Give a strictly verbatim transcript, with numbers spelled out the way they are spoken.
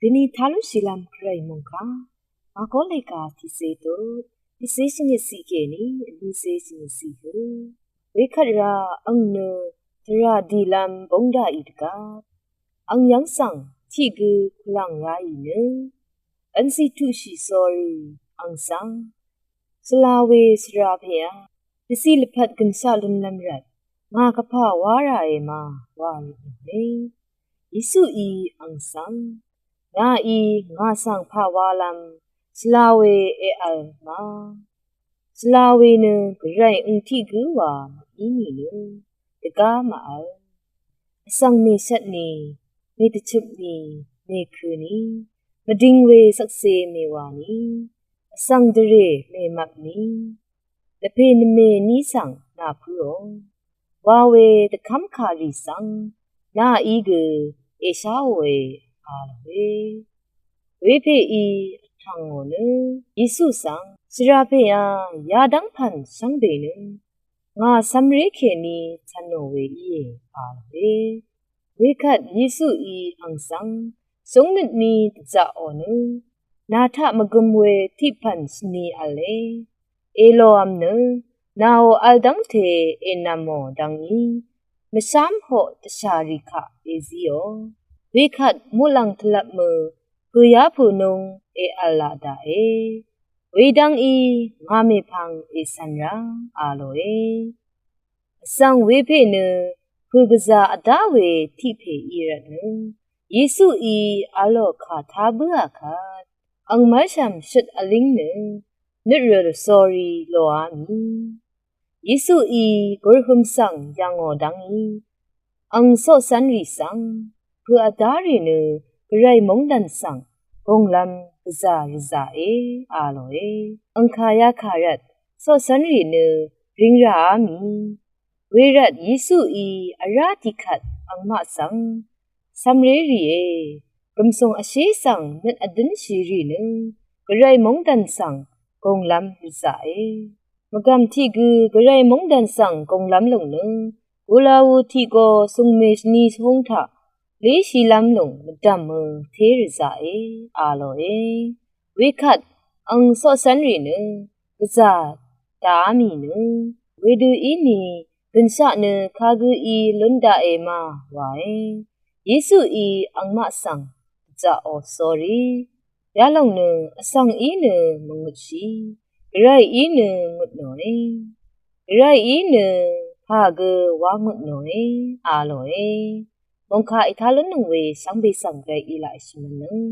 Dvni talúnshìlv́m Gvray mòngkà Màgó lèga tiqcé dut tiqcé shvngøt ciq kèní vnícé shvngøt ciq hø. Wekvt ra ang nø tvrà dìlv́m bóng daqì dvgvp ang yv́ng svng tiq gø kulàng ráì nø vnzì tuqshì sórí ang svng svla we svra pè á dvcì lvpat gønshaq lúnlv́m rvt ngà gvpà wá ràe ma wa rvt nòe. Yesuí ang svng nàí ngà svng pà wálv́m svla we èvl ma. Svla we nø Gvray ang tiq gǿ wa mv-í nìnø dvgá mv-vl. Vsvng mèshvt ni, mèdvchøp ni, mèkø̄ ni, mvding we shvkse mèwà ni, vsvng dvrè mèmvp ni, dvpè nvmè ní svng nà pǿò wa we dvkv́m kàrì svng nàí gø èsháòe a lòe. Wepèí vtv̀ngò nø Yesu svng svra pè á yadv́ng pv̀n shvngbe nø ngà cv̄mré kèní cv̄nò we íe a lòe. Wekvt Yesuí ang svng zúngnøt ni dvzaqò nø nà taq mvgøm we tiq pv̀n shvni v̄le. Èlòvm nø nàò vl dv́ngte ènv̀mò dvngí mvshám hoq dvshà rì kaq èzíò. Wekvt muqlàng tvlvp mø pø̀yá pø̀nung èvl laq daqe. Wedv́ngí ngà mèpvng ècv̀n rá a lòe. Vsvng wepè nø pø̀gvzà vdá we tiq pè í rvt nø Yesuí a lò kà tá bǿà kvt ang mv́rshv̀m shøt vlíng nø nøt rø̀l sórí lòá mì. Yesuí gurhøm svng yv̀ngò dv́ngí ang coqcv́nrì svng pø̀ vdá rì nø Gvray móngdàn svng gùnglv́m gvzà rvzàe a lòe. Ang kà yakà rvt coqcv́nrì nø ring ràá mì. Wervt Yesuí vrá tiqkvt angmaq svng cv̄mré rìe. Gv̀msùng vshé svng nøt vdǿnshì rì nø Gvray móngdàn svng gùnglv́m rvzaqe. Mvgv̀m tiq gø Gvray móngdàn svng gùnglv́m lùng nø gulawu tiq go sùng mèshvni shvhúng taq léshilv́m lùng mvdv̀mø té rvzaqe a lòe. Wekvt ang coqcv́nrì nø gvzà dàá mì nø wedø íni gønshaq nø kagǿí lún daqe ma wae. Yesuí angmaq svng dvzaqò sórí yalòng nø vsvng í nø mvngutshì Gvray í nø ngutnòe. Gvray í nø pà gø wá ngutnòe a lòe. Mòngkà ètá lúnnøng we shvngbe svng Gvray í laq èshvmønnøng.